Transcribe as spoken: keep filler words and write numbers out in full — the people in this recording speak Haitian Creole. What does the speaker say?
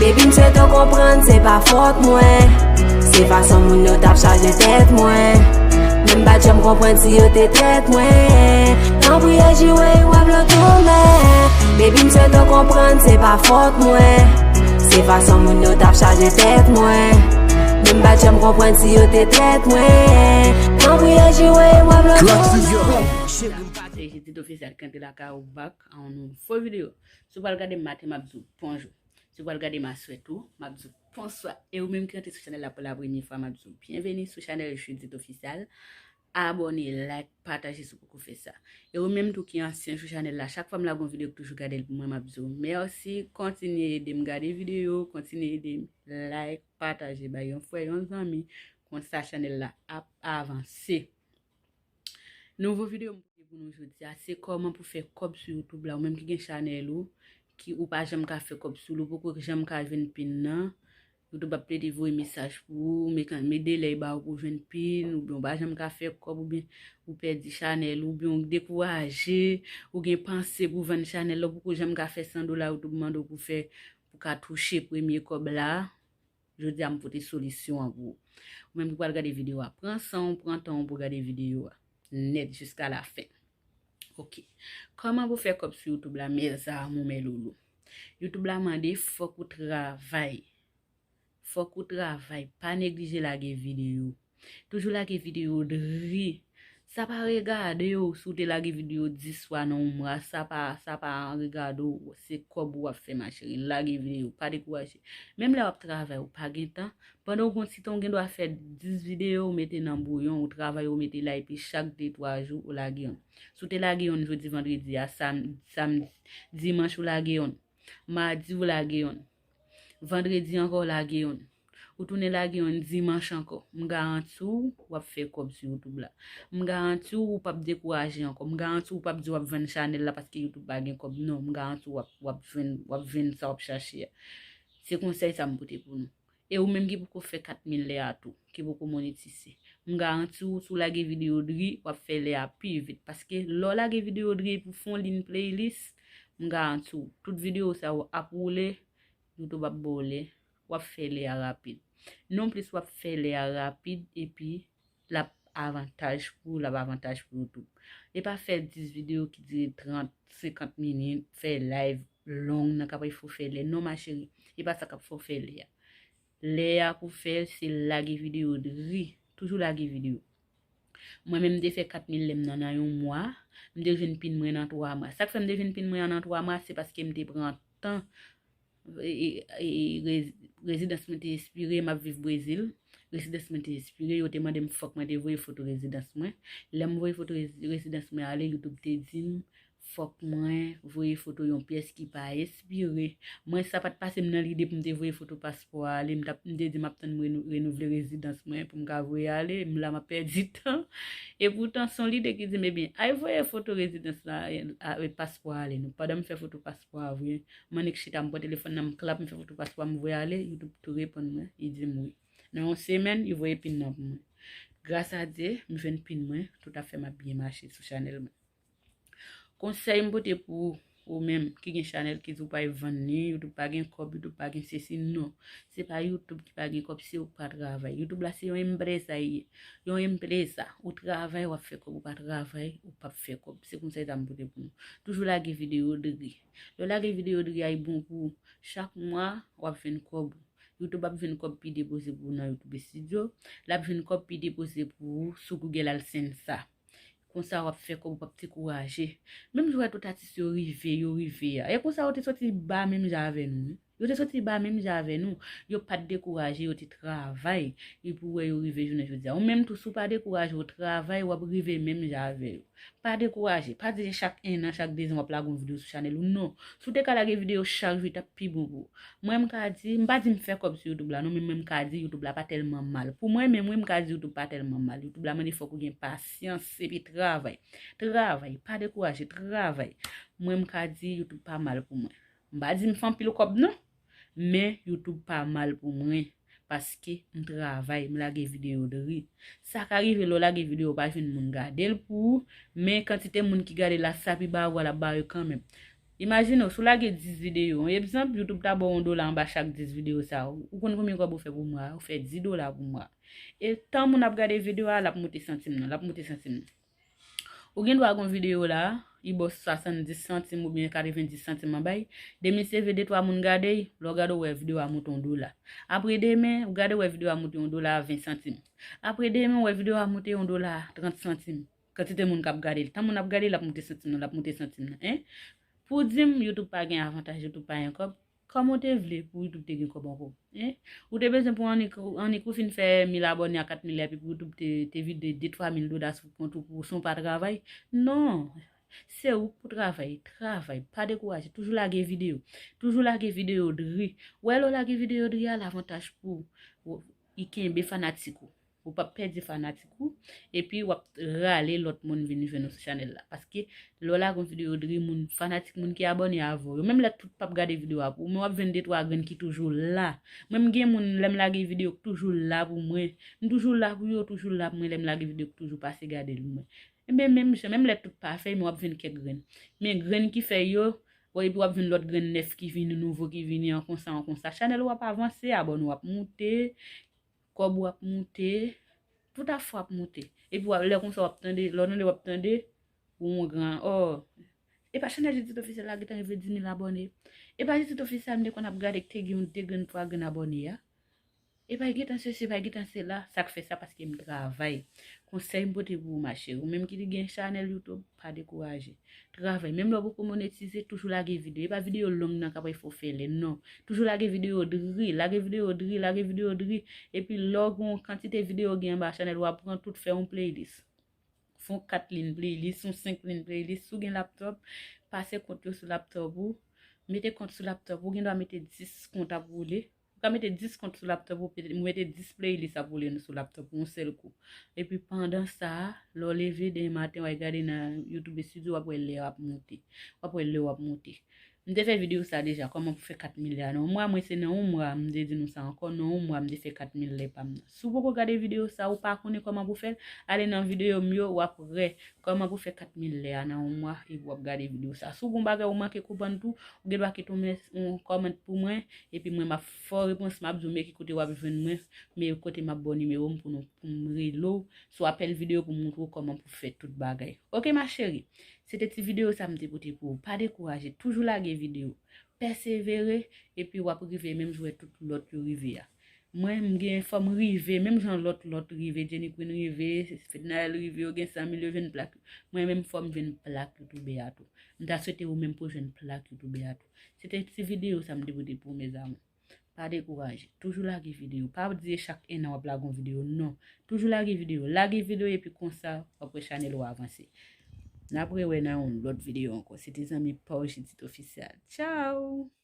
Baby, m swete w konprann, se pa fòt mwen. Se fason moun yo t ap chaje tèt mwen. Men m pa t janm konprann si yo te trèt mwen. Tanpri, ejire w ap lòt tounen. Baby, m swete w konprann, se pa fòt mwen. Se fason moun yo t ap chaje tèt mwen. Men m pa t janm konprann si yo te trèt mwen. Tanpri, ejire w ap lòt tounen. Se Judith Official k antre lakay ou back a yon nouvo videyo. Si w pral gade m maten, m ap di w bonjou. Si w pral gade m aswè tou, m ap di w bonswa. E ou menm ki antre sou chanèl la pou la premye fwa, m ap di w byenveni sou chanèl Judith Official. Abòne, like, pataje si w poko fè sa. E ou menm tou ki ansyen sou chanèl la, chak fwa m lage yon videyo, ou toujou gade l pou mwen, m ap di w mèsi. Kontinye ede m gade videyo, kontinye ede m like, pataje, bay yon frè, yon zanmi. Konsa chanèl la ap avanse. Nouvo videyo m pote pou nou jodi a, se kòman pou fè kòb sou YouTube la. Ou menm ki gen chanèl ou, ki ou pa janm ka fè kòb sou li, ou poko janm ka jwenn pin nan. YouTube ap plede voye mesaj pou ou, men kan men delè ba ou pou jwenn pin, oubyen ou pa janm ka fè kòb, oubyen ou pèdi chanèl, oubyen ou dekouraje, ou gen panse pou vann chanèl la, ou poko janm ka fè san dola YouTube mande w pou fè, pou ka touche premye kòb la. Jodi a m pote solisyon an pou ou. Ou menm ki pral gade videyo a, pran san w, pran tan w pou gade videyo a nèt jiska la fen. Ok. Kòman pou fè kòb sou YouTube la, mes amours, mes loulous? YouTube la mande fòk ou travay. Fòk ou travay. Pa neglije lage videyo. Toujou lage videyo dri. Sa pa regade w si w te lage videyo dis fwa nan yon mwa, sa pa, sa pa regade w, se kòb ou ap fè, ma chérie. Lage videyo, pa dekouraje. Menm lè w ap travay, ou pa gen tan. Pandan w gon ti tan, ou gen dwa fè dis videyo, ou mete nan bouyon, ou travay, ou mete la, epi chak de, twa jou, ou lage yonn. Si w te lage yonn jodi vandredi a, sam, samdi, dimanch, ou lage yonn. Madi, ou lage yonn. Vandredi ankò, w lage yonn. Ou tounen lage yonn dimanch ankò. M garanti w, w ap fè kòb sou YouTube la. M garanti w, ou p ap dekouraje ankò. M garanti w, ou p ap di w ap vann chanèl la paske YouTube pa gen kòb. Non, m garanti w, w ap, w ap jwenn, w ap jwenn sa w ap chache a. Se konsèy sa m pote pou nou. E ou menm ki poko fè kat mil lè a tou, ki poko monetize. M garanti w, si w lage videyo dri, w ap fè lè a pi vit. Paske lè w lage videyo dri epi w fè yon liy playlist, m garanti w, tout videyo sa yo ap woule, YouTube ap ba w lè, w ap fè lè a rapid. Nonplis w ap fè lè a rapid epi l ap avantaj pou ou, l ap avantaj pou YouTube. E pa fè dis videyo ki dire trant, senkant minit, fè live long nan k ap fè w fè lè. Non, ma chérie, e pa sa k ap fè w fè lè a. Lè a pou fè l, se lage videyo dri. Toujou lage videyo. Mwen menm, m te fè kat mil lè m nan, nan yon mwa. M te jwenn pin mwen nan twa mwa. Sa k fè m te jwenn pin mwen an nan twa mwa, se paske m te pran tan. E, e, e, rez-, rezidans mwen te espire, m ap viv Brezil. Rezidans mwen te espire, yo te mande m fòk mwen te voye foto rezidans mwen. Lè m voye foto rezi-, rezidans mwen ale, YouTube te di m fòk mwen voye foto yon pyès ki pa espire. Mwen, sa pa t pase m nan lide pou m te voye foto paspò a ale. M t ap, m te di m ap tann m renou-, renouvle rezidans mwen pou m ka voye ale. M la, m ap pèdi tan. E poutan, se yon lide ki di m, ebyen, al voye foto rezidans la, e, a, e, paspò a ale. Nou, pandan m fè foto paspò a vre, m annik chita, m pran telefòn nan, m klap, m fè foto paspò a, m voye ale, YouTube tou reponn mwen, li di m wi. Nan yon semèn, li voye pin nan pou mwen. Gras a Dye, m jwenn pin mwen, tout afè m ap byen mache sou chanèl mwen. Konsèy m pote pou ou menm ki gen chanèl ki di w pral vann li, YouTube pa gen kòb, YouTube pa gen sesi, non. Se pa YouTube ki pa gen kòb, se ou k pa travay. YouTube la se yon empresa li ye. Yon empresa. Ou travay, w ap fè kòb, ou pa travay, ou p ap fè kòb. Se konsèy sa m pote pou nou. Toujou lage videyo dri. Lè w lage videyo dri a, li bon pou ou. Chak mwa, w ap jwenn kòb ou. YouTube ap jwenn kòb pi depoze pou ou nan YouTube Studio. L ap jwenn kòb pi depoze pou ou sou Google AdSense sa. Konsa w ap fè kòb, ou p ap dekouraje. Menm jan w wè tout atis yo rive, yo rive a. E konsa yo te soti ba menm jan avè nou, wi. Yo te soti ba menm jan avè nou. Yo pa t dekouraje, yo te travay. Epi w wè yo rive jounen jodi a. Ou menm tou, si w pa dekouraje, w travay, w ap rive menm jan avè yo. Pa dekouraje. Pa di se chak en an, chak de zan w ap lage yon videyo sou chanèl ou. Non. Si w te ka lage videyo chak jou, t ap pi bon pou ou. Mwen, m ka di, m pa di m fè kòb sou YouTube la, non, men mwen, m ka di YouTube la pa tèlman mal. Pou mwen menm, wi, m ka di YouTube pa tèlman mal. YouTube la mande fòk ou gen pasyans epi travay. Travay, pa dekouraje, travay. Mwen, m ka di YouTube pa mal pou mwen. M pa di m fè anpil kòb, non, men YouTube pa mal pou mwen. Paske m travay, m lage videyo dri. Sa ka rive lè w lage videyo, pa jwenn moun gade l pou ou, men kantite moun ki gade l la, sa pi ba ou a, l ap ba yo kanmenm. Imajine w, si w lage dis videyo, yon egzanp, YouTube ta ba w yon dola anba chak dis videyo sa yo. Ou konn konbyen kòb ou fè pou mwa a? Ou fè dis dola pou mwa a. E tan moun ap gade videyo a, l ap moute santim nan, l ap moute santim nan. Ou gen dwa gen yon videyo la, li ba w swasanndis santim oubyen katrevenndis santim anba l. Demen se vre de twa moun gade l, lè w gade w wè videyo a moute yon dola. Apre demen, ou gade w wè videyo a moute yon dola ven santim. Apre demen, w wè videyo a moute yon dola trant santim. Kantite moun k ap gade l. Tan moun ap gade l, l ap moute santim nan, l ap moute santim nan. En? Pou w di m, YouTube pa gen avantaj, YouTube pa gen kòb. Kòman w te vle pou YouTube te gen kòb ankò? En? Ou te bezwen pou annik, annik ou fin fè mil abòne a kat mil la, epi pou YouTube te, te vide de twa mil dola sou kont ou pou se w pa travay? Non. Se ou k pou travay. Travay. Pa dekouraje. Toujou lage videyo. Toujou lage videyo dri. Ou wè lè w lage videyo dri a, lavantaj pou ou, li kenbe fanatik ou. Ou p ap pèdi fanatik ou. Epi w ap rale lòt moun vin jwenn ou sou chanèl la. Paske lè w lage yon videyo dri, moun, fanatik, moun ki abòne avè w yo, menm lè tout p ap gade videyo a pou ou, men w ap jwenn de twa grenn ki toujou la. Mwen, m gen moun, lè m lage videyo, k toujou la pou mwen. M toujou la pou yo, toujou la pou mwen, lè m lage videyo, k toujou pase gade l mwen. Ebyen, menm jan, menm lè tout pa fè, men w ap jwenn kèk grenn. Men grenn ki fè yo, w, epi w ap jwenn lòt grenn nèf ki vini, nouvo ki vini, an konsa, an konsa. Chanèl ou ap avanse, abòne w ap moute, kòb ou ap moute, tout afè w ap moute. Epi w ap, lè konsa w ap tande, lè w tande w ap tande, ou yon gran, oh, e pa chanèl Judith Officiel la gentan rive dis mil abòne. E pa Judith Officiel m te konn ap gade k te gen yon de grenn, twa grenn abòne a. E pa gentan sesi, e pa gentan sela. Sa k fè sa? Paske m travay. Konsèy m pote pou ou, macheri. Ou menm ki gen chanèl YouTube, pa dekouraje. Travay. Menm lè w poko monetize, toujou lage videyo. E pa videyo long nan k ap fè w fè lè, non. Toujou lage videyo dri, lage videyo dri, lage videyo dri. Epi lè w gen yon kantite videyo gen anba chanèl, w ap pran tout, fè yon playlist. Fè yon kat liy playlist, yon senk liy playlist. Si w gen laptop, pase kont yo sou laptop ou. Mete kont sou laptop ou, ou gen dwa mete dis kont ap woule. Ou ka mete dis kont sou laptop ou, mete dis playlist ap woule sou laptop ou yon sèl kou. Epi pandan sa a, lè w leve demen maten, w al gade nan YouTube Studio, w ap wè lè w ap moute. W ap wè lè w ap moute. M te fè videyo sa deja, kòman pou fè kat mil la nan yon mwa. Mwen, se nan yon mwa, m te di nou sa ankò, nan yon mwa, m te fè kat mil lè pa m nan. Si w poko gade videyo sa, ou pa konnen kòman pou fè l, ale nan videyo m yo, w ap wè kòman pou fè kat mil lè a nan yon mwa, epi w ap gade videyo sa. Si w gen yon bagay ou manke konprann tou, ou gen dwa kite yon mès-, yon kòmant pou mwen, epi mwen, m ap fè w repons, m ap di w men ki kote w ap jwenn mwen, men kote m ap ba w nimewo m pou nou, pou m rele w, sou apèl videyo pou m montre w kòman pou fè tout bagay. Oke, ma chérie? Se te ti videyo sa m te pote pou ou. Pa dekouraje, toujou lage videyo. Pèsevere, epi w ap rive menm jan w wè tout lòt yo rive a. Mwen, m gen, fò m rive, menm jan lòt, lòt rive, Jenny Queen rive, Fednaelle rive, yo gen san mil, yo jwenn plak. Mwen menm, fò m jwenn plak youtube a tou. M ta swete ou menm pou w jwenn plak youtube a tou. Se te ti videyo sa m te pote pou ou, mes amours. Pa dekouraje. Toujou lage videyo. Pa di se chak ennan w ap lage yon videyo, non. Toujou lage videyo. Lage videyo epi konsa, w ap wè chanèl ou avanse. N ap rewè nan yon lòt videyo ankò. Se te zanmi pa w, Judith Officiel. Tchao!